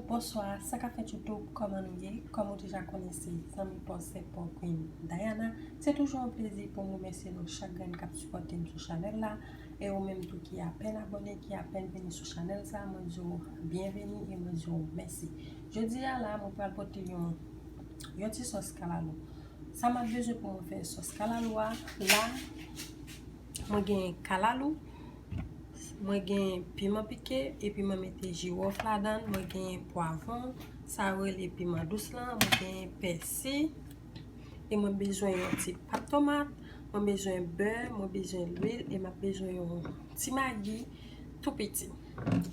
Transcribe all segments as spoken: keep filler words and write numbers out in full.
Bonswa, sa k ap fèt YouTube, kòman nou ye? Kòm ou deja konnen, se zanmi pa w, sè pa w, Queen Diana. Se toujou yon plezi pou m remèsye nou chak grenn k ap sipòte m sou chanèl la. E ou menm tou ki apèn abòne, ki apèn vini sou chanèl sa, mwen di w byenveni e mwen di w mèsi. Jodi a la, mwen pral pote yon, yon ti sòs kalalou. Sa m ap bezwen pou mwen fè sòs kalalou a, la, mwen gen kalalou, mwen gen piman pike, epi mwen mete jiwòf ladan l, mwen gen pwavwon, sa yo rele piman dous lan, mwen gen pèsi, e mwen bezwen yon ti pat tomat, mwen bezwen bè, mwen bezwen lwil, e m ap bezwen yon ti magi tou piti.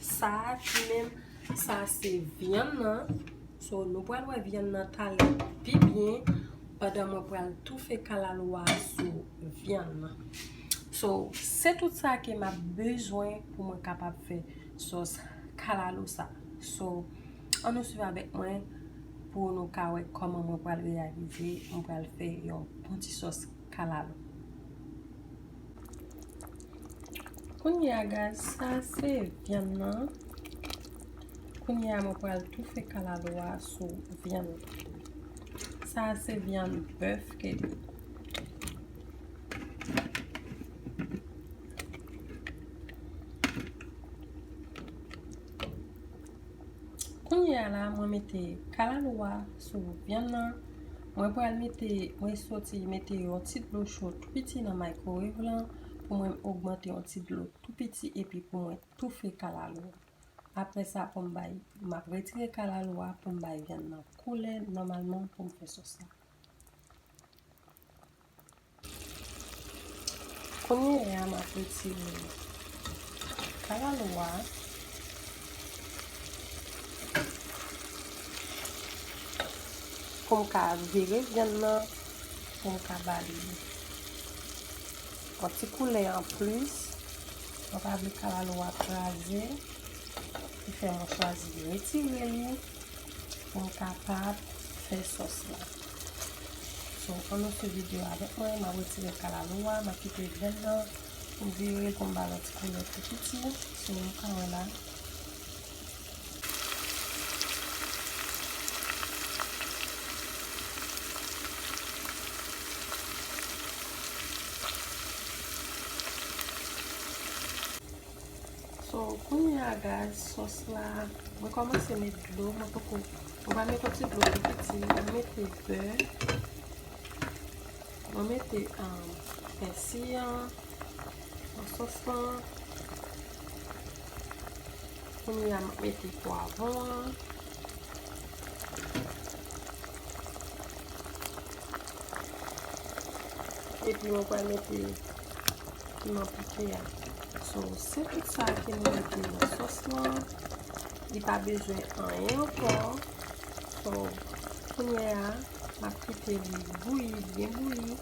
Sa a, li menm, sa a se vyann nan. So, nou pral wè vyann nan talè pi byen pandan mwen pral toufe kalalou a sou vyann nan. So, se tout sa ke m ap bezwen pou mwen kapab fè sòs kalalou sa. So, ann nou swiv avèk mwen pou nou ka wè kòman mwen pral reyalize, mwen pral fè yon bon ti sòs kalalou. Kounye a, guys, sa se vyann nan. Kounye a, mwen pral toufe kalalou a sou vyann nan. Sa se vyann bèf ke li. Kounye a la, mwen mete kalalou a sou vyann nan. Mwen pral mete, mwen soti mete yon ti dlo cho tou piti nan microwave lan pou mwen ogmante yon ti dlo tou piti epi pou mwen toufe kalalou a. Apre sa, pou m bay, m ap retire kalalou a pou m bay vyann nan koulè nòmalman pou m fè sòs la. Kounye a, m ap retire kalalou a pou m ka vire vyann nan, pou m ka ba li yon ti koulè anplis. Mwen pa vle kalalou a kraze. Ki fè mwen chwazi retire li pou m kapab fè sòs la. So, ann nou swiv videyo avèk mwen, m ap retire kalalou a, m ap kite vyann nan pou m vire l pou m ba l yon ti koulè pi piti. So, nou ka wè la. So, kounye a, guys, sòs la, mwen kòmanse met dlo, mwen poko, mwen pa met yon ti dlo tou piti, mwen mete bè, mwen mete, um, pèsi an nan sòs lan. Kounye a, mwen mete pwavwon an. Epi mwen pral mete piman pike a. So, se tout sa ke nou mete nan sòs lan. Li pa bezwen anyen ankò. So, kounye a, m ap kite li bouyi, byen bouyi.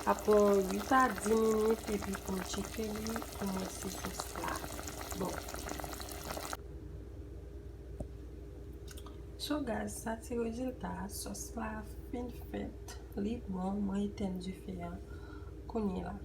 Apre yon uit a dis minit, epi pou m tcheke li, pou m wè si sòs la bon. So, guys, sa se rezilta a. Sòs la fin fèt. Li bon, mwen etèn dife a kounye la.